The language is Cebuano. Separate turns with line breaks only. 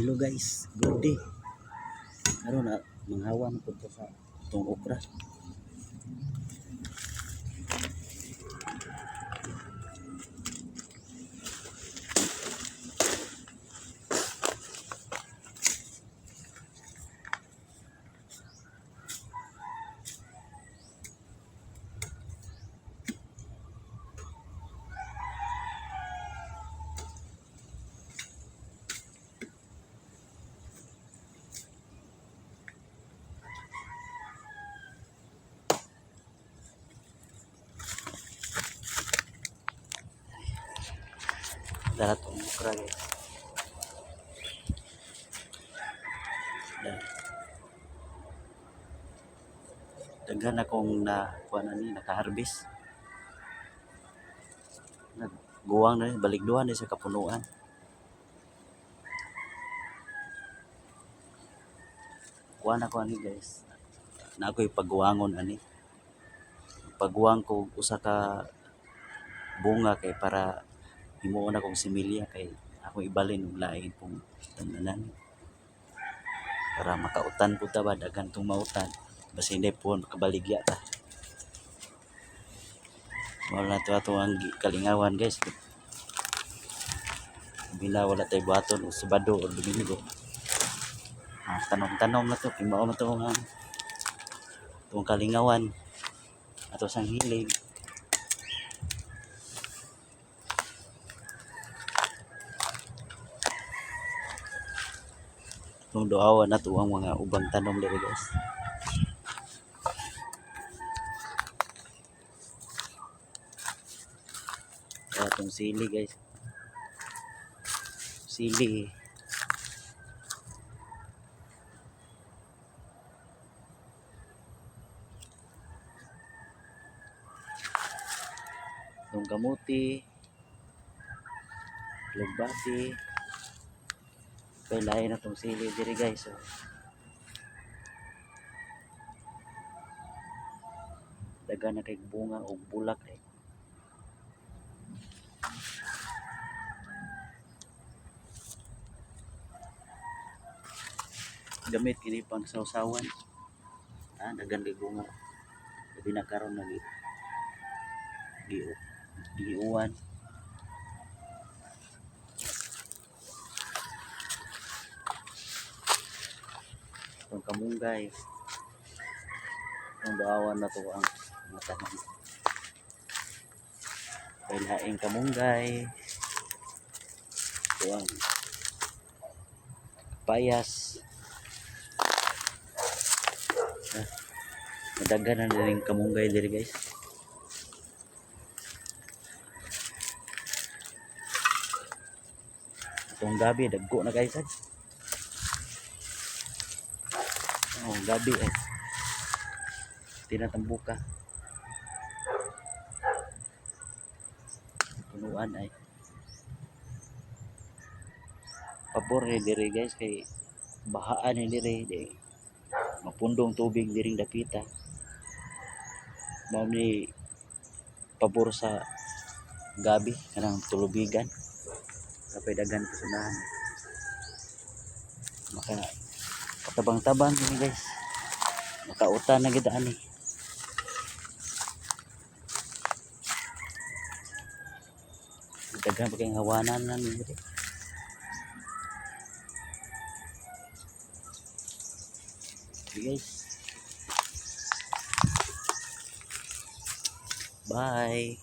Hello guys, good day. Karon na manghawa man pud ta sa atong okra. Dara tong okra, guys. Da. Daghan akong na kuan ani, naka-harvest. Nagguwang na ni, balik duha ni sa kapunuan. Kuan ako ani, guys. Na ako'y pagguwangon ani. Pagguwang ko usa ka bunga kay para himuon akong similya kay ako ibalin og lain pong tanan para makautan pud ta ba, daghan tong mautan, basin hindi po makabaligya ta. Mao na to ato ang kalingawan, guys. Bila wala tay buhaton og Sabado or Domingo. Ah, tanom-tanom na to kay mao man to ang atong kalingawan, ato sang hilig. Itong duawan nato ang mga ubang tanom diri, guys. Kaya itong sili, guys. Sili. Itong kamuti. Lugbati. Kay lain na tong sili diri, guys. So, daghan na kay bunga og bulak eh. Gamit kini pang sawsawan. Ah, daghan kay bunga. Labi na karon nag gi giuwan. Itong kamunggay. Itong duawan na to ang mga tanom. Kay laing kamunggay. Ito ang payas. Ah, madaghan na rin kamunggay diri, guys. Itong gabi, dagko na, guys. Sad. Oh, gabi eh. Tinatambuka. Punuan ay. Pabor ni diri, guys, kay bahaan ni diri di mapundong tubig diring dapita. Mao ni pabor sa gabi kanang tulubigan. Kapay daghan kasunahan. Maka katabang-tabang ni, guys. Makautan na gid ani. Daghan pa kay hawanan na ni diri. Okay, guys. Bye.